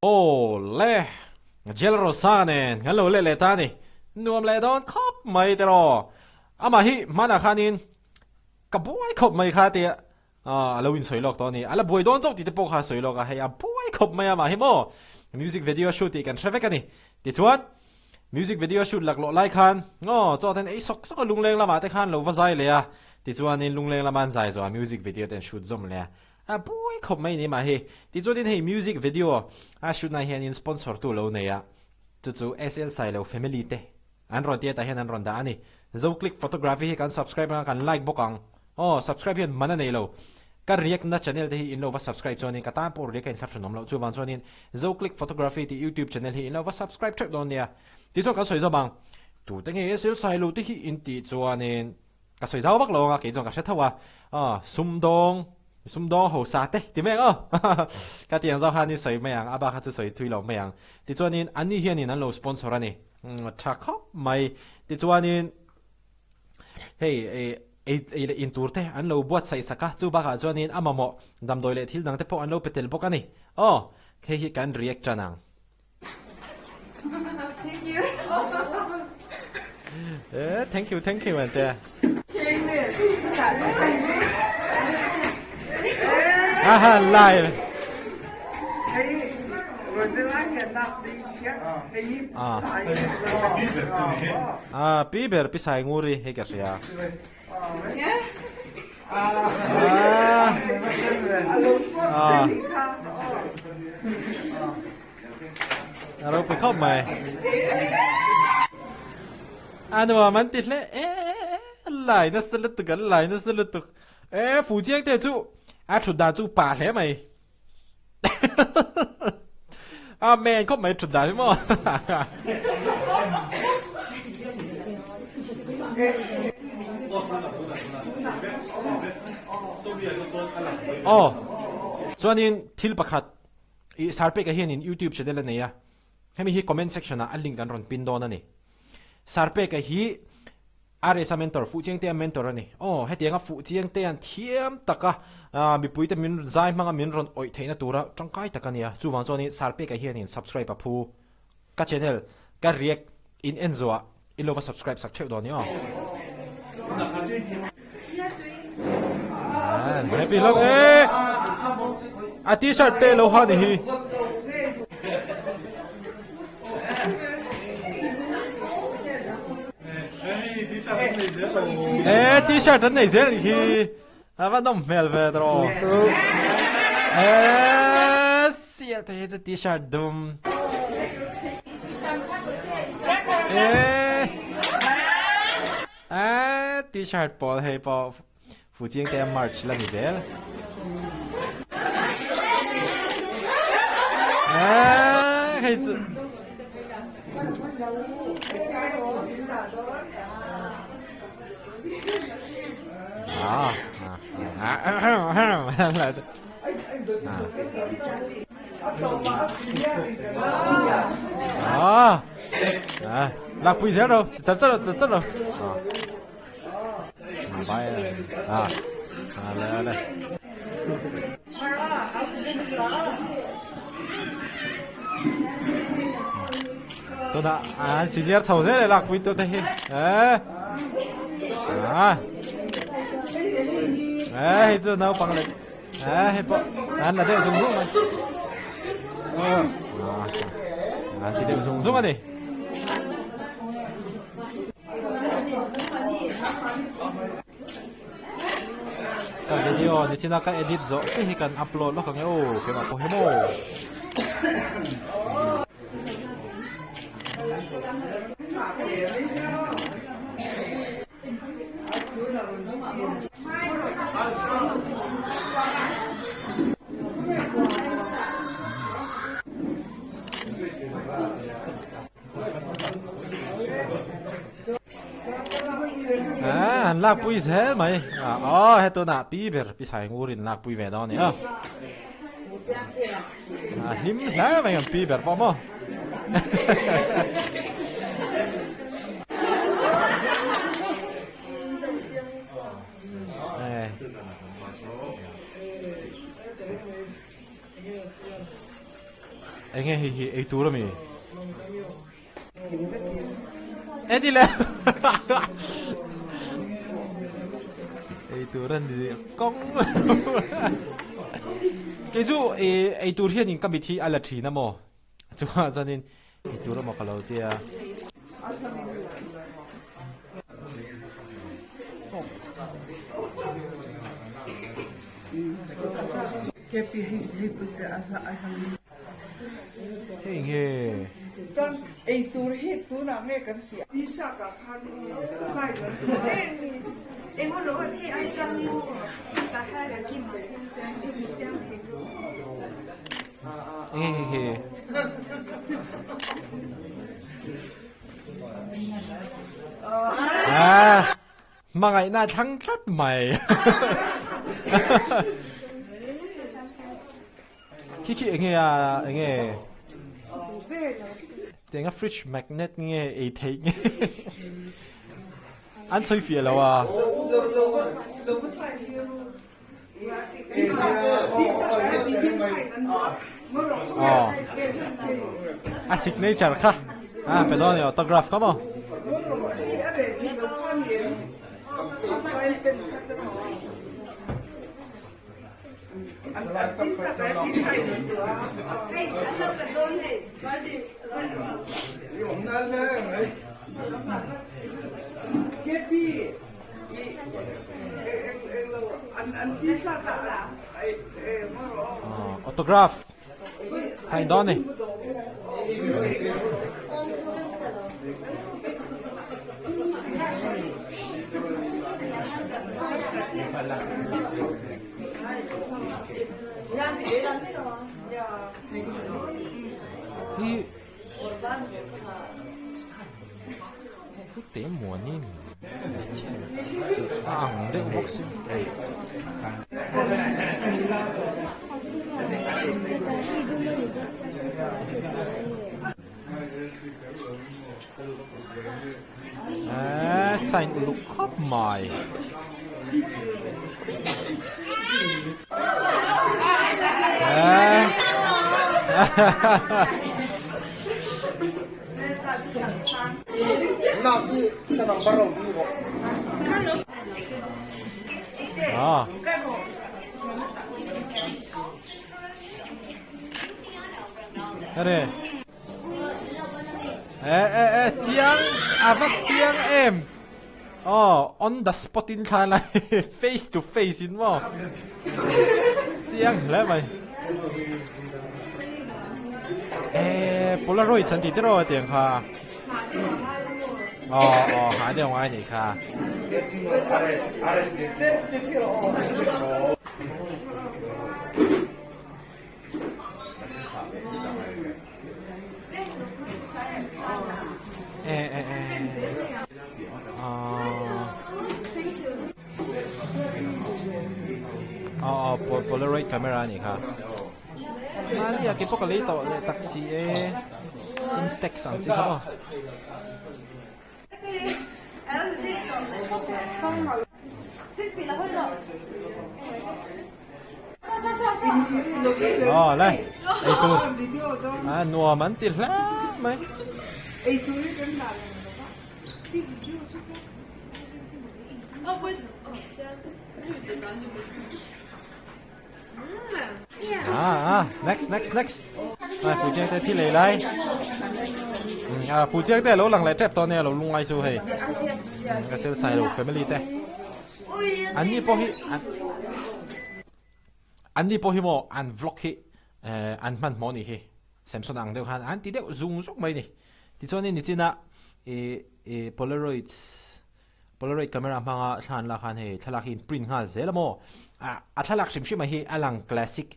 Aw le, Jel Rosa nen kan lo leh leh ta a ni. Nuam leh dawn khawp mai tiraw. Amah hi hmanah khanin ka buai khawp mai kha tia a lo insawi lawk tawh a ni. A la buai dawn chauh tih te pawh kha a sawi lawk a, hei a buai khawp mai amah hi maw. Music video shoot tih kan hre vek a ni. Tichuan, music video shoot laklawh lai khan aw chaw ten ei sawk sawk a lungleng lamah te khan lo va zai leh a. Tichuanin lungleng lama an zai zawh a music video te an shoot zawm leh a. A buai khawp mai ni mah hi. Tichuanin hei music video a shoot na hianin sponsor tu lo nei a, chu chu SL Sailo family te an rawn tia tah hian an rawn dah a ni. Zo Click Photography hi kan subscribe anga kan like bawk ang. Aw subscribe hian man a nei lo. Ka react na channel te hi in lo va subscribe chuanin ka tan pawh react a inthlahran awm loh. Chuvang chuanin Zo Click Photography tih YouTube channel hi in lo va subscribe theuh dawn nia. Tichuan kan sawi zawm ang. Tute nge SL Sailo te hi in tih chuanin. Ka sawi zau vak lo anga kei chuan ka hre tho a, aw sumdawng, sumdawng hosa te ti mai ang aw ka ti ang zawk khan i sawi mai ang, a bak kha chu sawi thui lo mai ang. Tichuanin anni hianin an lo sponsor a ni, tha khawp mai. Tichuanin hei ei ei leh in tur te an lo buatsaih sak a, chu bakah chuanin a mamawh damdawi leh thil dang te pawh an lo pe tel bawk a ni. Aw hei hi kan react tan ang. Thank you. Eh, thank you, thank you ante. Aha, live. Ah. Ah, pi ber pi sai nguri hei ka hria. Ah. Ah. A ropui khawp mai. A nuam an ti hle e lai nasa lutuk an lai nasa lutuk. E fu chiang te chu a thut dan chu pa hle mai. A men khawp mai thut dan hi maw. Aw chuanin thil pakhat I Sarpeka hianin YouTube channel a nei a, hemi hi comment section ah a link an rawn pin dawn a ni. Sarpeka hi RSA mentor, Fuhchiangtea mentor a ni. Aw, hetianga Fuhchiangtea an thiam taka mipuite min zai hmanga min rawn awih theihna tura tangkai tak a ni a, chuvang chuanin Sarpeka hianin subscribe a phu. Ka channel, ka react in en zawhah i lo va subscribe sak theuh dawn ni aw. Happy hlawm e. A t-shirt te lo ha ni hi. E t-shirt an nei zel ni hi. A va nawm hmel ve tawh. E sia te hi chu t-shirt dum. E e t-shirt pawl hei pawh fu chiang te a march la ni zel. E hei chu Lakpui zel ro char char char char ro ale ale Tuna an senior chho zel e lakpui tu te hi e a e hei chu naupang leh e hei pawh an la deuh zung zung mai an ti deuh zung zung a ni. Ka video ni china ka edit zawh che hi kan upload lawk ang e aw keimah pawh hi maw. Ah, an lak pui zel mai. Ah, oh, he tunah pi ber pi sai ngur in lak pui ve dawn ni a. Ah, hlim hle mai an pi ber pawh maw. Eh. Enge hei hi ei tur ami? E ni le. Ei tur a ni kawng. Kei chu ei tur hianin ka mit hi a la thin a maw? Chungah chuanin ei tur emaw ka lo tia. Hei nge. Chuan ei tur hi tunah nge kan tih a? T-shirt ah khan sign an ti a. Enge Ah, hmangaihna thlang tlat mai. Khi khi enge a enge Tenga fridge magnet nge ei theih nge An sawi fiah lo a. Aw a signature kha a pe dawn a ni autograph kha maw. Autograph sign dawn a ni. Hi Te muanin a ang deuh bawk si. Eee sign uluk khawp mai. Eee. Ah. Are. E e e chiang a va chiang em. Oh, on the spot in thla lai face to face in maw. Chiang hle mai. Eh, Polaroid chan ti tiraw tiang kha. Oh, oh, ha deuh ngai ni kha. Eh eh eh. Aw aw Polaroid camera a nih kha. Mahni ah keipawh ka lei tawh leh tak si e. Instax ang chi kha aw. Aw le ei tur a nuam an ti hle mai. Ah, next, next, next. À, phụ chiang te thi lei lai. À, phụ chiang te lo lang leh tep tawh nia lo lungai chu hei. Ka sel sai lo family te. An ni pawh hi an an ni pawh hi maw an vlog hi an hman hmawh ni hi. Samson ang deuh khan an ti deuh zung zung mai ni. Tichuanin nichina i i Polaroids Polaroid camera hmanga thla an lak khan hei thlalak hi in print nghal zel a maw? Ah a thlalak hrim hrim ah hi a lang classic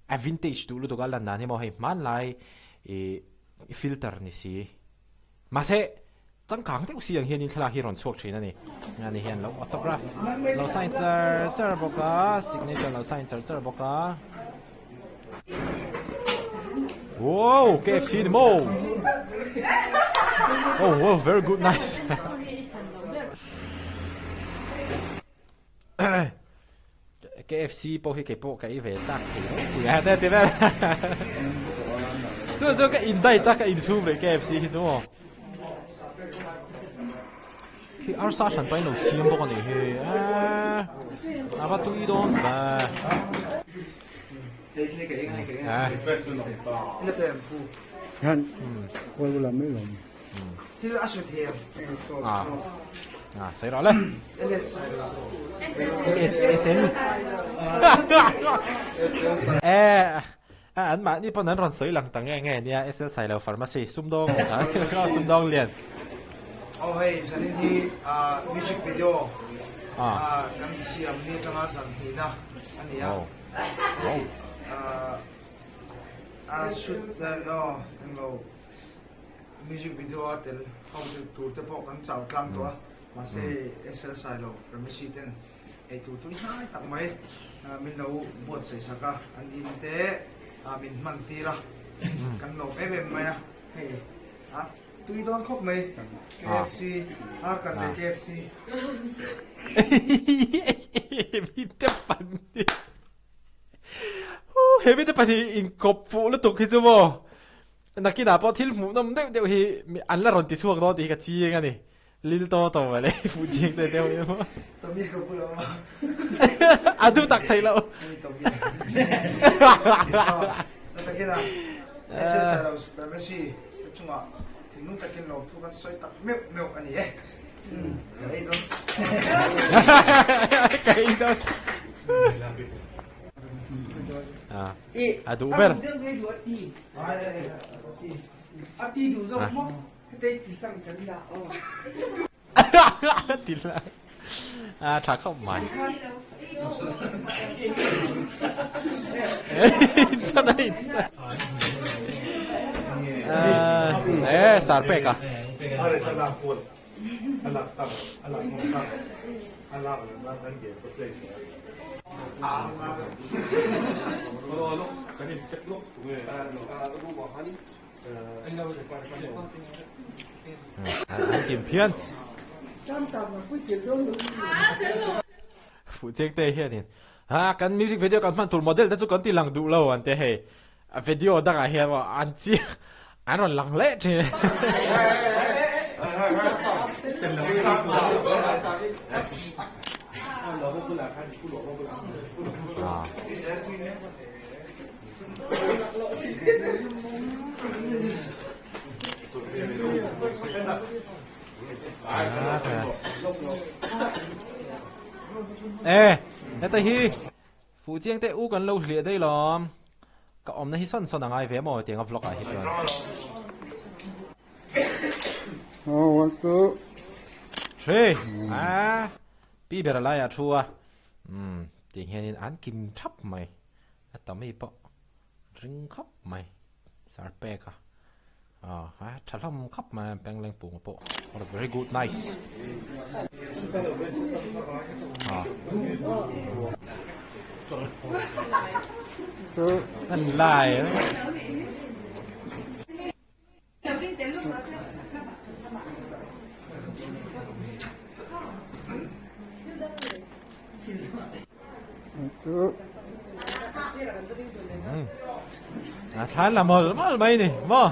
a vintage duh lutuk a lan dan hi maw hei hmanlai ih filter ni si mahse changkang deuh si ang hianin thlalak hi rawn chhuak thin a ni. Ani hian lo autograph lo sign char char bawk a signature lo sign char char bawk a. Wow KFC ni maw? Oh wow very good nice. KFC pawh hi keipawh ka ei ve chak thei ropui a te ti vel. Tunah chuan ka in diet a, ka inchhum leh KFC hi chu maw. Khi arsa hran pahin lo siam bawk a nih hi. Eee a va tui dawn ve. A sawi rawh le. S S N. Eee. A an mahni pawn an rawn sawi lang ta nge nge nia SL Sailo Pharmacy sumdawng sumdawng lian. Aw hei zanin hi music video kan siam ni atanga zan hnihna a ni a. Hei a shoot aw englo music video a tel ho tur te pawh kan chau tlang tawh a mahse SL Sailo Pharmacy ten Eitur tui hnai tak mai min lo buatsaih sak a, an in te min hman tir a, kan lawm em em mai a, hei a tui dawn khawp mai KFC, Arkan leh KFC. Hemi te pahnih hemi te pahnih inkawp fuh lutuk hi chu maw nakinah pawh thil hmuhnawm deuh deuh hi an la rawn ti chhuak dawn tih hi ka chiang a ni. Lil to to mai le fuh chiang te deuh emaw. Tommy ka bulah awm a. A duh tak thei lo. Hei Tommy. Na takin a SSR House Pharmacy te chungah thinlung takin lawmthu kan sawi tak meuh meuh a ni e. Ka ei dawn. Ka ei dawn. A duh ber. A ti duh zawk maw? Hetei ti hlang kan dah aw. Ti hlang. A tha khawp mai. Insan a insan. Eh, sar pek a. An kim phian. Fuh cheng te hianin ha kan music video kan hman tur model te chu kan ti lang duh lo an ti hei a video dangah hian maw an chiang an rawn lang leh thin. E heta hi fuh chiang te u kan lo hliah daih lawm ka awmna hi sawn sawn a ngai ve maw tiang a vlog ah hi chuan. Oh, one, two. Three. Ah, pi ber lai a thu a. Um, tiang hianin an kim thap mai. A tam hi pawh ring khawp mai sar pek a aw a tha hlawm khawp mai a pengleng pung pawh what a very good nice an lai A thlai la mawlh mawlh mai ni maw?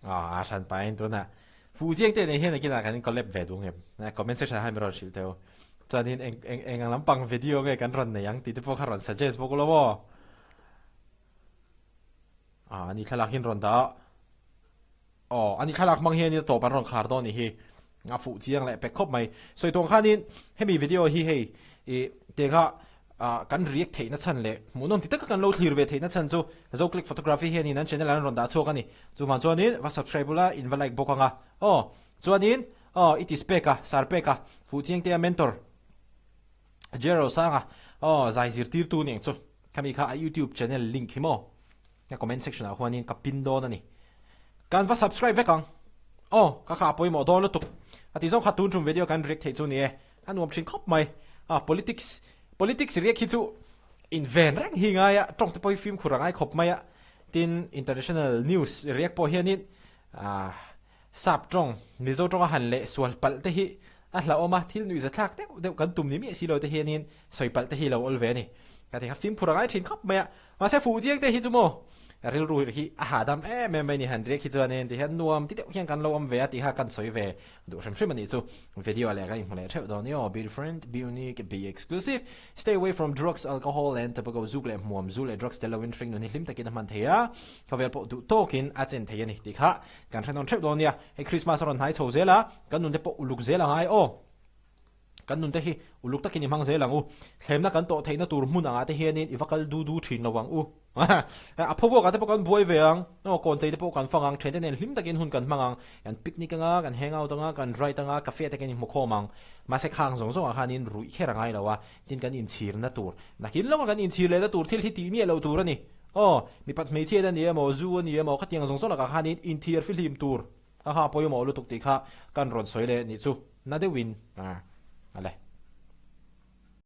A hran pahin tunah fuh chiang te nei hian nakinah kan collab ve duh ngem. Comment section ah hian min rawn hrilh teu. Chuanin eng eng eng ang lampang video nge kan rawn nei ang tih te pawh kha rawn suggest bawk ula maw? A ani thlalak hian rawn dah a. Aw ani thlalak hmang hian a tawp an rawn khar dawn nih hi. A fuh chiang leh pek khawp mai. Sawi tuang khanin hemi video hi hei ih tengah ah kan react theihna chhan leh hmuhnawm ti taka kan lo thlir ve theihna chhan chu Zo Click Photography hianin an channel an rawn dah chhuak a ni. Chuvang chuanin va subscribe ula in va like bawk ang a. Aw chuanin aw i ti spek a sar pek a fuh chiang te a mentor Jero Sanga aw zai zirtirtu ni ang chu khami kha a YouTube channel link hi maw ka comment section ah huanin ka pin dawn a ni. Kan va subscribe vek ang. Aw ka kha a pawimawh dawn lutuk a ti zawng kha tun tum video kan react theih chu ni e. A nuam thin khawp mai. A politics politics riak hi chu inven reng hi ngai a, tawng te pawh hi fimkhur a ngai khawp mai a. Tin, international news riak pawh hianin ah sap tawng, Mizo tawnga han leh sual palh te hi a hlauhawm a, thil nuihzathlak deuh deuh kan tum ni miah si lo te hianin sawi palh te hi lo awl ve a ni. Ka ti kha fimkhur a ngai thin khawp mai a. Mahse fuh chiang te hi chu maw rilru hi a hahdam em em mai ni han riak hi chuanin ti hian nuam ti deuh hian kan lo awm ve a tih kha kan sawi ve duh hrim hrim a nih chu. Video ah leh kan inhmu leh theuh dawn i aw. Be different, be unique, be exclusive. Stay away from drugs, alcohol and tobacco zuk leh hmuam zu leh drugs tel loin hring nun hi hlim takin a hman thei a, khawvel pawh duh tawkin a chen thei a ni tih kha kan hre nawn theuh dawn nia. Hei Christmas a rawn hnai chho zel a, kan nun te pawh uluk zel a ngai aw. Kan nunte hi uluk takin i hmang zel ang u. Thlemna kan tawh theihna tur hmun angah te hianin i va kal du du thin lo ang u. A pho vuakah te pawh kan buai ve ang, aw kawnchei te pawh kan fang ang, thiante nen hlim takin hun kan hmang ang, kan picnic anga, kan hangout anga, kan ride anga, cafe te kan inhmu khawm ang. Mahse khang zawng zawngah khanin ruih kher a ngai lo a, tin kan inchhirna tur, nakin lawka kan inchhir lehna tur thil hi tih miah loh tur a ni. Aw, mipat hmeichhiat a ni emaw, zu a ni emaw, khatiang zawng zawng lakah khanin inthiar fihlim tur. Haha pawimawh lutuk tih kha kan rawn sawi leh nih chu na deuhin a le.